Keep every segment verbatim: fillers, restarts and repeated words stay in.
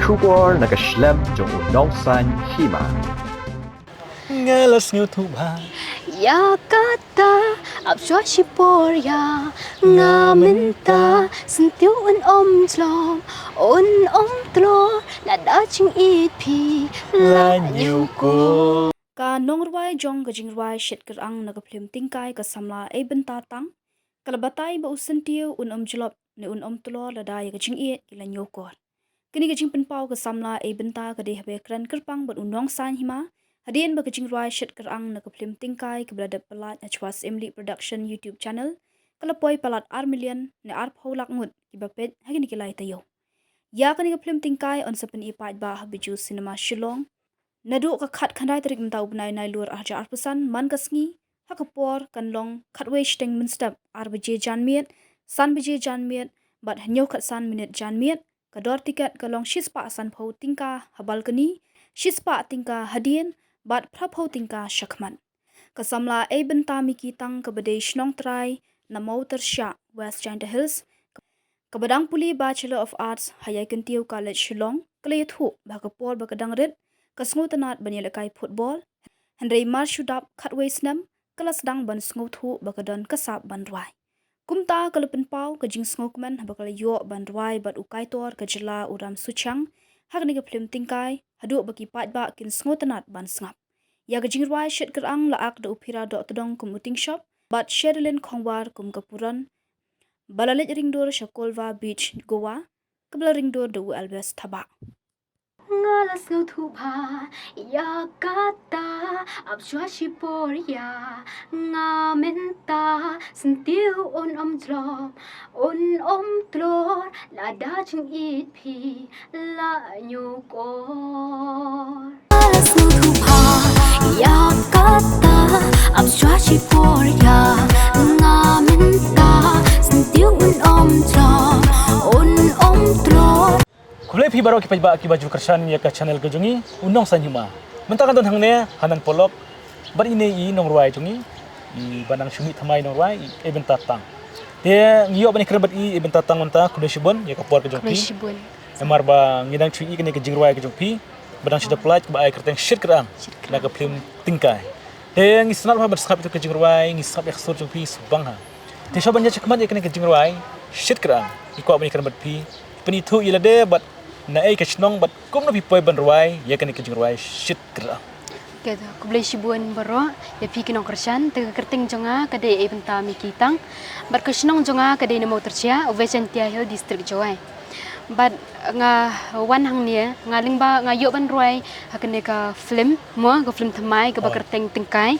Khubor na ka shlem jong u nongsaiñ hima. Nga la sngewthuh bha ïa kata, ap shuwa shipor ïa nga mynta. Syntiew un ym jlop, un ym tlor, lada jingïeit phi la ñiewkor. Ka nongrwai jong ka jingrwai Shit Kyrang na ka phlim Tyngkai, ka samla Eibynta Tang, ka la batai ba u syntiew un ym jlop ne un ym tlor lada ïa ka jingïeit ki la ñiewkor. Kane ka jingpynpaw ka samla Eibynta ka dei haba ïakren kyrpang bad u nongsaiñ hima hadien ba ka jingrwai Shit Kyrang na ka phlim Tyngkai kaba la dep pyllait ha Chwas Imli Production YouTube channel ka la poi palat ar million ne arphew lak ngut kiba peit ha kine ki lai taïew. Ïa kane ka phlim Tyngkai yn sa pyni paidbah ha Bijou Cinema Shillong naduh ka khatkhyndai tarik mynta u bnai Nailur arhajar arphew san man ka sngi, ha ka por kan long khatwei shiteng mynstep, ar baje janmiet, san baje janmiet bad hynñiew khatsan minit janmiet. Ka dor tiket ka long shispah sanphew tyngka ha balkani, shispah tyngka hadien bad phraphew tyngka shakhmat. Ka samla Eibynta Miki Tang kaba dei shnong trai na Mawtyrshah, West Jaintia Hills, kaba dang pule Bachelor of Arts ha Ïaikynthiew College Shillong, ka la ïathuh ba ha ka por ba ka dang rit ka sngewtynnat ban ïalehkai football, hynrei mar shu dap khatwei snem ka la sdang ban sngewthuh ba ka don ka sap ban rwai. Kumta ka la pynpaw ka jingsngewkmen haba ka la ïoh ban rwai bad u kaitor ka jylla u Ram Suchiang ha kane ka phlim Tyngkai, haduh ba ki paidbah kin sngewtynnat ban sngap. Ïa ka jingrwai Shit Kyrang la ak da u Phira Dohtdong kum u Tingshop bad Sherilyn Khongwar kum ka Puron, ba la leit ringdur sha Kolva Beach, Goa, kaba la ringdur da u Elvis Thabah. Nga la sngewthuh bha ïa kata, ap shuwa shipor ïa nga mynta. Syntiew un ym jlop, un ym tlor, lada jingïeit phi la ñiewkor. Nga la sngewthuh bha ïa kata, ap shuwa shipor ïa nga mynta. Syntiew un ym jlop, un ym tlor. Khublei phi baroh ki paidbah kiba ju kyrshan ïa ka channel ka jong ngi, u nongsaiñ hima. Mynta ngan don hangne ha Nongpohlok bad ine i nongrwai jong ngi, iba nang shu mih thymmai nongrwai, i Eibynta Tang. Te ngi ïoh ban ïakren bad i Eibynta Tang mynta. Khublei shibun ïa ka por ka jong phi. Khublei shibun. Namar ba ngi dang shu ïohi ïa kane ka jingrwai ka jong phi ba dang shu dep pyllait kaba ai kyrteng Shit Kyrang. Shit Kyrang. Na ka phlim Tyngkai. Te ngi sngap bha ban sngap ïa ka jingrwai, ngi sngap ïa ka sur jong phi sngewbha. Te shuwa ban ïa shakhmat ïa kane ka jingrwai Shit Kyrang, ngi kwah ban ïakren bad phi, pynithuh ïa lade bad naei ka shnong bad kumno phi poi ban rwai ïa kane ka jingrwai Shit Kyrang. Khublei shibun baroh ïa phi ki nongkyrshan. Te ka kyrteng jong nga ka dei Eibynta Miki Tang bad ka shnong jong nga ka dei na Mawtyrshah, West Jaintia Hills District, Jowai. Bad nga wan hangne, nga lyngba nga ïoh ban rwai ha kane ka phlim, mo, ka phlim thymmai kaba kyrteng Tyngkai.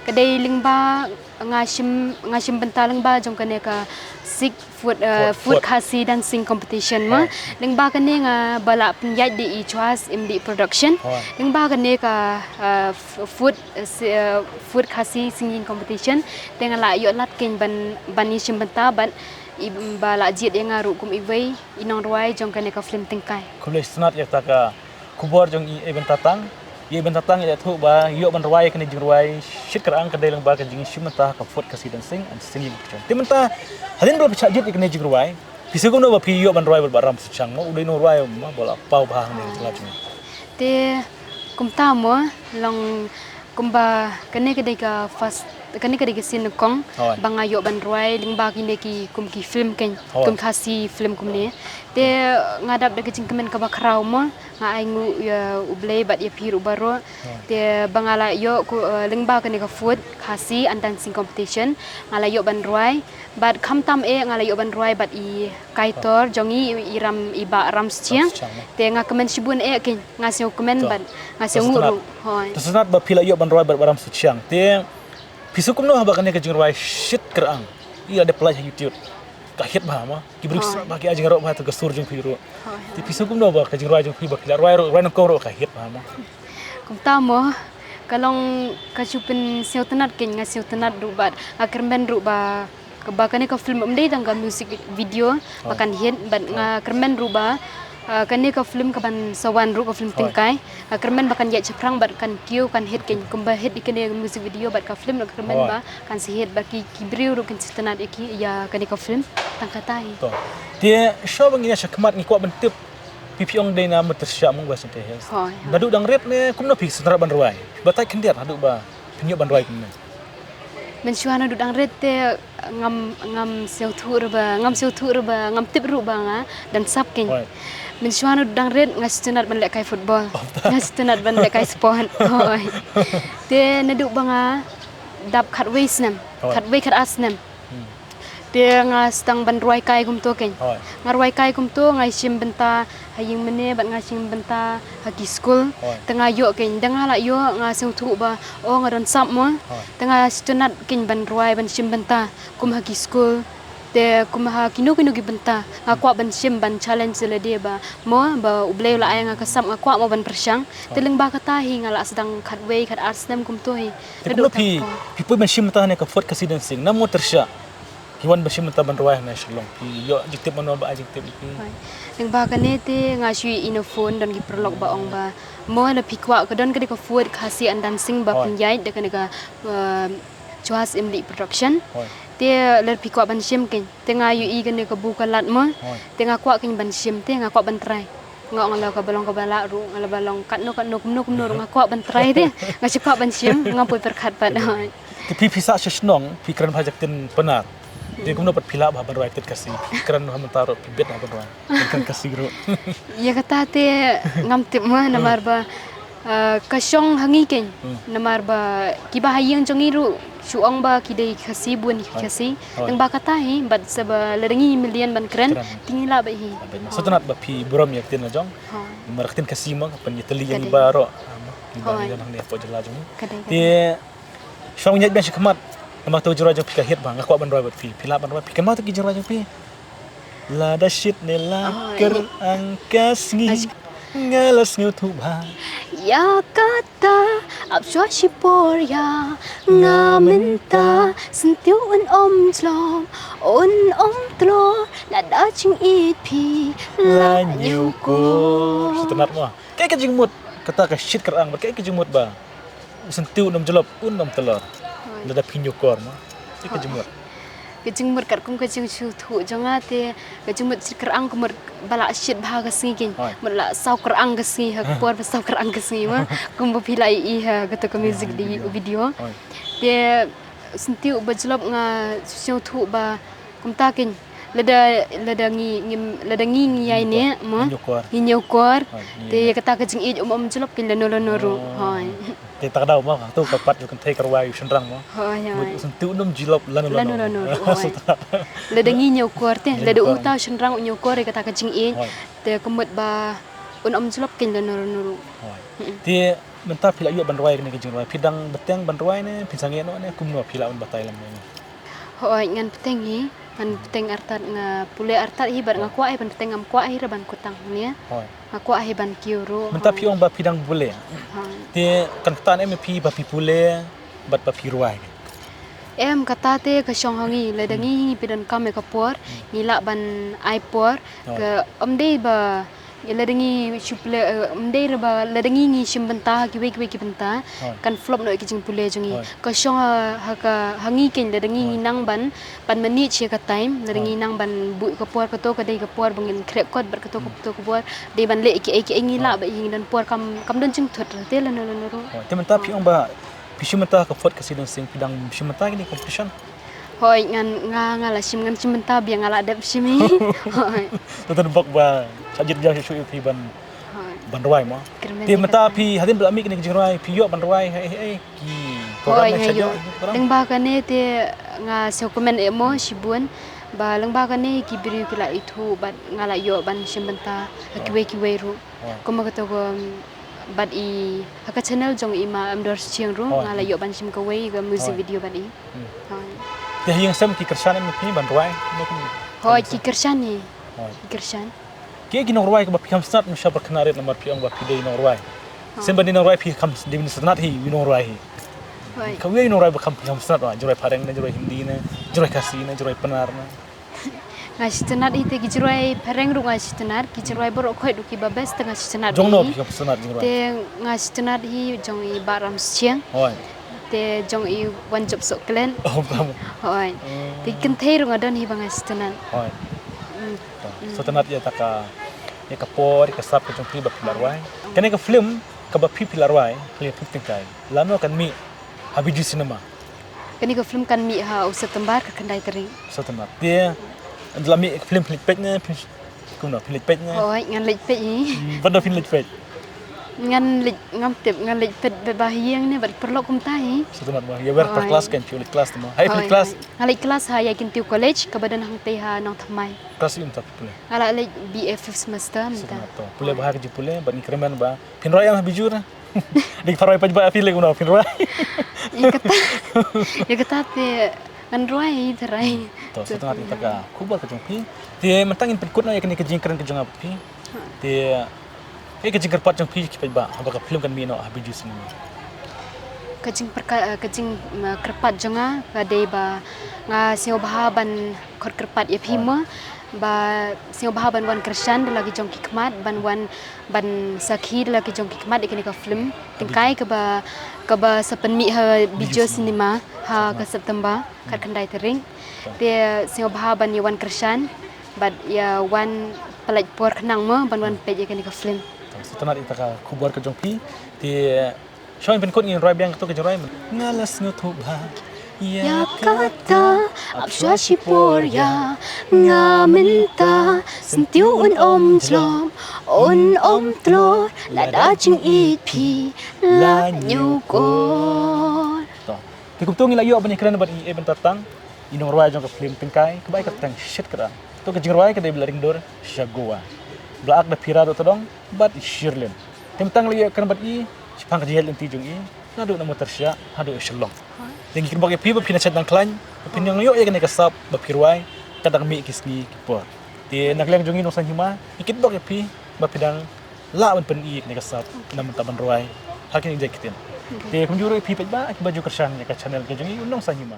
Ka dei lyngba nga shim, nga shim bynta lyngba jong kane ka Sik Food, eh, Food, Food Khasi Dancing Competition, mo. Lyngba kane nga ba la pynïaid da i Chwas Imli Production. Lyngba kane ka, eh, f-, food, eh, si-, eh, Food Khasi Singing Competition. Te nga la ïoh lad keiñ ban, ban ïashim bynta bad i ba la jied ïa nga ruh kum iwei i nongrwai jong kane ka phlim Tyngkai. Khublei shibun ïa kata ka khubor jong i Eibynta Tang. I Eibynta Tang i la ïathuh ba i ïoh ban rwai ïa kane ka jingrwai Shit Kyrang ka dei lyngba ka jingïashim bynta ha ka Food Khasi Dancing and Singing Competition. Te mynta hadien ba la pynshah jied ïa kane ka jingrwai, phi sngew kumno ba phi ïoh ban rwai bad Ram Suchiang, mo, u dei u nongrwai, mo, ba la paw bha hangne ha ka jylla jong ngi. Te kumta, mo, long kumba kane ka dei ka first, kane ka dei ka sien nyngkong ba nga ïoh ban rwai lyngba kine ki kum ki phlim keiñ, kum Khasi phlim kumne. Te nga dap da ka jingkmen kaba khraw, mo, nga ainguh ïa U Blei bad ïa phi ruh baroh. Te ba nga la ïoh ku, eh, lyngba kane ka Food Khasi and Dancing Competition, nga la ïoh ban rwai. Bad khamtam eh nga la ïoh ban rwai bad i kaitor jong ngi, i Ram, i Bah Ram Suchiang. Te nga kmen shibun eh keiñ, nga sngew kmen bad nga sngew nguh ruh. Hooid. To sngewtynnat ba phi la ïoh ban rwai bad Bah Ram Suchiang. Te phi sngew kumno haba kane ka jingrwai Shit Kyrang i la dep pyllait ha YouTube? Ka hit bha, mo. Ki briew ki sngap bha, ki ai jingïaroh bha, to ka sur jong phi ruh. Te phi sngew kumno ba ka jingrwai jong phi ba ki la rwai ruh, rwai nyngkong ruh ka hit bha, mo? Kumta, mo, ka long ka shu pynsngewtynnat keiñ, nga sngewtynnat ruh bad nga kyrmen ruh ba, ba kane ka phlim ym dei tang ka music video ba kan hit, bad nga kyrmen ruh ba, ah, kane ka phlim ka ban sa wan ruh, ka phlim Tyngkai, nga kyrmen ba kan ïaid shaphrang bad kan kiew, kan hit keiñ kumba hit ïa kane ka music video bad ka phlim, nga kyrmen ba kan sa hit bad ki, ki briew ruh kin sngewtynnat ïa ki, ïa kane ka phlim. Tang kata hi. Te shuwa ba ngin ïa shakhmat, ngi kwah ban tip Phi phi ong dei na Mutyrshah Mawbah Jaintia Hills. Hooid, hooid. Naduh dang rit ne kumno phi sngewtynnat ban rwai? Batai khyndiat haduh ba phin ïoh ban rwai kumne. Mynshuwa naduh dang rit te ngam, ngam sngewthuh ruh ba, ngam sngewthuh ruh ba, ngam tip ruh ba nga don sap kein. Hooid. Mynshuwa naduh dang rit nga sngewtynnat ban lehkai football. Oh, ta. Nga sngewtynnat ban lehkai sport. Hooid. Te naduh ba nga dap khatwei snem, hooid, khatwei khatar snem. Hmm. Te nga sdang ban rwai kai kumto kein. Hooid. Nga rwai kai kumto, nga shim bynta ha ïing mane bad nga shim bynta ha ki skul. Hooid. Te nga ïoh kein, da nga la ïoh nga sngewthuh ba, oh, nga don sap mo. Hooid. Te nga sngewtynnat kein ban rwai ban shim bynta kum ha ki skul. Te kum ha kino kino ki bynta nga kwah ban shim ban challenge ïa lade ba mo ba U Blei u la ai nga ka sap, nga kwah mo ban pyrshang. Te, hooid, lyngba kata hi nga la sdang khatwei khatar snem kumto hi. Te naduh kumno phi, tang ko, phi poi ban shim bynta ha kane ka folk Khasi dancing na Mutyrshah? Phi wan ban shim bynta ban rwai ha Shillong. Phi ïoh jingtip mano ba ai jingtip ïa phi? Hooid. Lyngba kane te nga shu ïohi na phone don ki paralok ba ong ba mo lada phi kwah ka don ka dei ka folk Khasi and dancing ba, hooid, pynïaid da kane ka, uh, Joas Imli Production. Hooid. Te lada phi kwah ban shim kein. Te nga ïohi kane ka bun ka lad mo. Hooid. Te nga kwah kein ban shim, te nga kwah ban try. Nga ong la kaba long kaba lah ruh, nga la ba long katno katno kumno kumno ruh nga kwah ban try te. Nga shu kwah ban shim, nga poi pyrkhat pat. Te phi, phi sah sha shnong, phi kren bha ïa ka ktien Pnar. Te kumno pat phi lah bha ban rwai ktien Khasi? Phi kren bha mynta ruh, phi bit bha ban rwai ktien Khasi ruh. Ïa kata te ngam tip mo, hmm, namar ba, ah, ka shong ha ngi kein. Hmm. Namar ba kiba ha ïing jong ngi ruh shu ong ba ki dei Khasi, bun ki, hooid, Khasi. Hooid. Tang ba kata hi, bad sa ba lada ngi mlien ban kren, kren, te ngi lah bha hi. Hooid. Sngewtynnat ba phi burom ïa ka ktien la jong. Hooid. Namar ka ktien Khasi mo ka pynïatylli ïa ngi baroh. Ka dei. Ah, mo, ngi ba, hooid, ngi don hangne hapoh jylla jong ngi. Ka dei, ka dei. Te shuwa ban ïaid biang sha khmat, namar kato ka jingrwai jong phi ka hit bha, nga kwah ban rwai bad phi. Phi lah ban rwai, phi kynmaw kato ka jingrwai jong phi? Lada shit ne la, oh, kyrang ka sngi, nga la sngewthuh bha ïa kata, ap shuwa shipor ïa nga mynta, syntiew un ym jlop, un ym tlor, lada jingïeit phi la ñiewkor. Sngewtynnat mo. Kaei ka jingmut kata ka shit kyrang, bad kaei ka jingmut ba u syntiew un ym jlop, un ym tlor, hooid, lada phi ñiewkor mo? Kaei ka, hooid, jingmut? Ka jingmut katkum ka jingsngewthuh jong nga te, ka jingmut shit kyrang ka mut ba la shit bha ka sngi kein. Hooid. Mut la saw kyrang ka sngi ha ka por ba saw kyrang ka sngi mo. Kumba phi la ïohi ha kato ka music, ïa, di-, video. Video. Hooid. Te syntiew ba jlop nga sngewthuh ba kumta kein. Lada, lada ngi, ngi, lada ngi, ngi ïaineh mo, ngi ñiewkor. Ngi ñiewkor. Hooid, ngi ñiewkor. Te ïa kata ka jingïeit um, um jlop kein lano lano ruh. Oh. Hooid. Te ta ka daw mo, kato ka pat jong ka kynthei ka rwai u shynrang mo. Hooid, hooid. Mut u syntiew un ym jlop lano lano. Lano lano ruh, hooid. Lada ngi ñiewkor te, lada uta u shynrang u ñiewkor ïa kata ka jingïeit. Hooid. Te ka mut ba un ym jlop kein lano lano ruh. Hooid. Mm-mm. Te mynta phi la ïoh ban rwai kane ka jingrwai, phi dang bteng ban rwai ne phi sangeh noh ne kumno, phi lah ban batai lem ne? Hooid, ngan bteng hi, ngan bteng artat, nga pule artat hi bad nga kwah hi ban bteng, ngam kwah hi ruh ban kut tang ne. Hooid. Nga kwah hi ban kiew ruh. Mynta phi ong ba phi dang pule. Hooid. Te kan ktah ne em ïa phi ba phi pule bad ba phi rwai? Em, kata te ka shong ha ngi, lada ngi, hmm, ngi phi donkam ïa ka por, hmm, ngi lah ban ai por, hooid, ka ym dei ba lada ngi shu pule, eh, ym dei ruh ba lada ngi ngi shim bynta ha kiwei kiwei ki bynta, hooid, kan flop noh ïa ki jingpule jong ngi. Hooid. Ka shong ha, ha ka, ha ngi kein, lada ngi, hooid, ngi nang ban, ban manage ïa ka time, lada ngi, hooid, nang ban buh ka por, kato ka dei ka por ba ngin khreh kot bad kato, hmm, kato ka por dei ban leh kiei kiei, ngi lah, hooid, ba ngi don por, kam, kam don jingthut te lano lano ruh. Hooid. Te mynta phi, hooid, ong ba phi shim bynta ka Fourth Khasi Dancing, phi dang shim bynta kine ki competition? Hooid, ngan, nga, nga la shim, ngan shim bynta biang, nga la dep shim hi. Hooid. Te tang bok ba shah jied biang shuh shuh ïa phi ban, hooid, ban rwai mo. Kyrmen. Te mynta phi hadien ba la mih kine ki jingrwai, phi ïoh ban rwai ha ei ei ki program, hooid, ne nga ïoh. Lyngba kane te nga sngewkmen eh mo, shibun ba lyngba kane ki briew ki la ithuh bad nga la ïoh ban shim bynta ha, hooid, kiwei kiwei ruh. Hooid. Kumba kato ka, um, bad i ha ka channel jong i Ma Emdor Schiang ruh, hooid, nga la ïoh ban shim kawei ka music, hooid, video bad i. Hmm. Hooid. Te ha ïing sem ki kyrshan em ïa phi ban rwai? Hooid, ki kyrshan hi. Hooid. Ki kyrshan. Kiei ki nongrwai kiba phi kham sngewtynnat, mynshwa ba khynnah rit namar phi ong ba phi dei nongrwai. Hooid. Sem ba dei nongwai phi kham dei, sngewtynnat hi, u nongrwai hi. Hooid. Ka, uei u nongrwai ba kham, phi kham sngewtynnat, nongrwai phareng ne, nongrwai Hindi ne, nongrwai Khasi ne, nongrwai Pnar ne? Nga sngewtynnat hi te ki jingrwai phareng ruh nga sngewtynnat, ki jingrwai baroh khoit ruh kiba best te nga sngewtynnat hi. Jong no phi kham sngewtynnat jingrwai? Te nga sngewtynnat hi jong i Bah Ramshiang. Hooid. Te jong i Wanjop Sohklet. Oh, bravo. Hooid. Hmm. Te kynthei ruh nga don hi ba nga sngewtynnat. Hooid. Hmm. To, hmm, sngewtynnat ïa kata ka Ïa ka por, ïa ka sap ka jong phi ba phi la rwai. Kane ka film kaba phi phi la rwai, ka la phi tyngkai. Lano kan mih ha Bijou Cinema? Kane ka film kan mih ha u September ka khyndai tarik. September. Te la mih ka film phi leit peit ne, phi kumno phi leit peit ne? Hooid, ngan leit peit hi. Hmm, bad da phi leit peit? Ngan leit, ngam tip, ngan leit peit bad ba ha ïing ne bad paralok kumta hi. September ba. Ïa wer par class kan phi leit class te mo. Hai phi leit class? Ngan leit class ha Ïaikynthiew College kaba don hangtei ha Nongthymmai. Class ïa um ta pule? Nga la leit B A fifth semester mynta. Pule ba ha ka jingpule bad ngi kyrmen ba phin rwai em ha Bijou ra. Dei pharwai peit ba phi leh kumno phin rwai. Ïa kata. Ïa kata te ngan rwai ïa tharai. To sa tang ïa ka khubor ka jong phi. Te mynta ngin pynkut noh ïa kane ka jingkren ka jong nga bad phi. Te ïa ka jingkyrpad jong phi ki peit ba haba ka film kan mih noh ha Bijou Cinema. Ka jingpyrka-, ka jing, mm, kyrpad jong nga ka dei ba nga sngewbha ban khot kyrpad ïa phi mo ba sngewbha ban wan kyrshan da la ki jong ki khmat ban wan ban sakhi da la ki jong ki khmat ïa kane ka film tyngkai kaba, kaba sa pynmih ha Bijou Cinema ha ka September khatkhyndai tarik. Te sngewbha ban ïa wan kyrshan bad ïa wan pyllait por khnang mo ban wan peit ïa kane ka film. Sa tang ïa ka khubor ka jong phi. Te shuwa ban pynkut ngin rwai biang kato ka jingrwai. Nga la sngewthuh bha ïa kata, ap shuwa shipor ïa nga mynta, syntiew un ym jlop, un ym tlot, lada jingïeit phi la ñiewkor. To. Te kumto ngi la ïoh ban ïakren bad i Eben Tatang, i nongrwai jong ka film tyngkai kaba ai kyrteng Shit Kyrang. To ka jingrwai ka dei ba la ring dur sha Goa. Ba la act da Phira Dohtdong bad i Shirlyn. Te mynta ngi la ïakren bad i shaphang ka jingïaid lynti jong i naduh na Motarsha haduh Shillong. Te ngi kitbok ïa phi ba phin ïa shait nang khlaiñ ba phin ïoh ïa kane ka sap ba phi rwai ka dang mih ki sngi ki por. Te na ka liang jong ngi nongsan hima ngi kitbok ïa phi ba phi dang lah ban pyni ïa kane ka sap na mynta ban rwai ha kine ki jait ktien. Te kumjuh ruh ïa phi paidbah kiba ju kyrshan ïa ka channel ka jong ngi u Nongsan Hima.